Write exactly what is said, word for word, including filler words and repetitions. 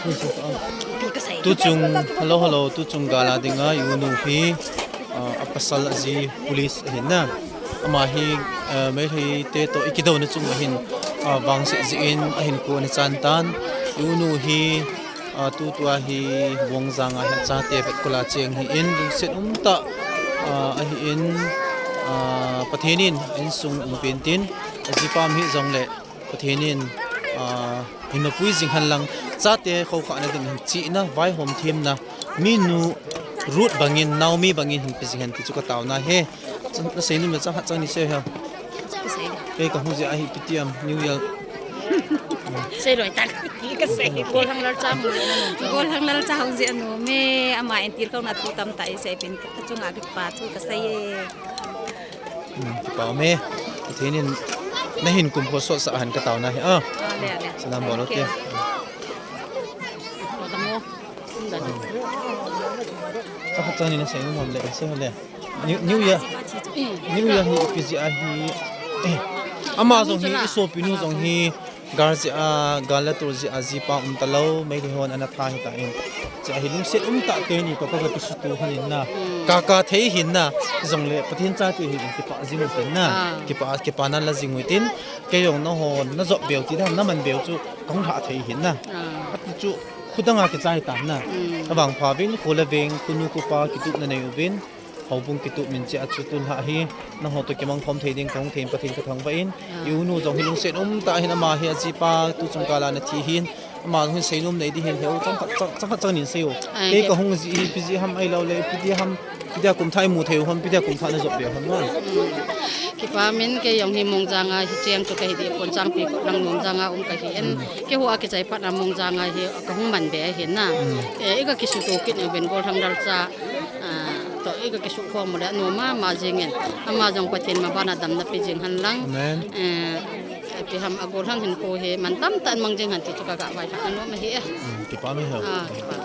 Tuchung, hello, hello, tuchung gal a dinga i unu hi, ah, a pasal a ji police ahin na. Ama hi, ah, Meitei te toh i kidouna chung ahin, ah, vangse jin ahin kon a chan tan. I unu hi, ah, tutua hi Vongjang a hi chate vet kol a cheng hi in, lungset um tah, ah, ahi in, ah, Pathen in insung umpi in tin, a jipa um hi jong le Pathen in, ah, hin mapui jing hen lang, chate khoukhah na ding hin chihna, vaihom themna, minu Ruth bangin, Naomi bangin hin pe jing hen ti chu ka tauna ahi. Na seinom le chang khat chang ni sei hen. Kei ka hung jeh a hi ipi ti ham, New Year. Sei loi tan. Ka sei. Golhang Lalcha hung jeh a nom. Golhang Lalcha hung jeh a nom e, ama entir kauna thu tamtah i sei pin ka chunga kipa thu ka sei e. Hmm, kipa um e. Pathen in na hin kumkho sotsah hen ka tauna ahi. Ah. Ah, le, le. Salam bol o te. Chang khat chang ni na seinom le, sei le. New, New Year. New Year hi ipi jeh a hi. Eh, ama jong hi, i sopinu jong hi, gal jeh a, gal le tol jeh a jipa um talou, Meitei hon ana tha hita in. Jeh a hi lungset um tah teni pa pa ka kisuto hon in na. Ka, ka thei hin na. Jong le Pathen chate hin kipah jing u tin na. Ah. Kipah, kipana la jing u tin. Kei jong na hon, na jop beu ti dan, na man beu chu, ka hung lha thei hin na. Ah. Ati chu, khudang a kichai tan na. Mm. Avang pha vin, khu le veng, khu nu khu pa, kitup na nei u vin. Houbung kitup min cheh a chu tun lha hi, na ho toh kimang khom thei ding ka hung thei in Pathen ka thangvah in, ah, i unu jong hi lungset um tah hin ama hi a jipa tuchung kal a na thi hin, ama jong hin seinom nei di hin heu chang khat chang, chang khat chang nin sei o. Ai, kei ke- ka hung jeh hi ipi jeh ham ahilou le, ipi ti ham, ipi dia kum thah i mu thei u ham, ipi dia kum thah na jop be u ham na. Kipa min kei jong hi Mongjang a hi cheng chu ka hi di pon chang pi ko lang Mongjang a um ka hi en. Hmm. Kei ho a kichai pat na Mongjang a hi ka hung man be ahi na. Hmm. Eh, i ka kisuto kit u vin Golhang Lalcha. Ah, toh i ka kisukhom u le, a nom mama jing in. Ama jong Pathen maban a damna pe jing hen lang. Amen. Eh, ipi ham a golhang hinkho hi, man tamtah in mang jing hen ti chu ka ga vailhah na nom ahi e. Hmm, kipa um e. Ah, kipa.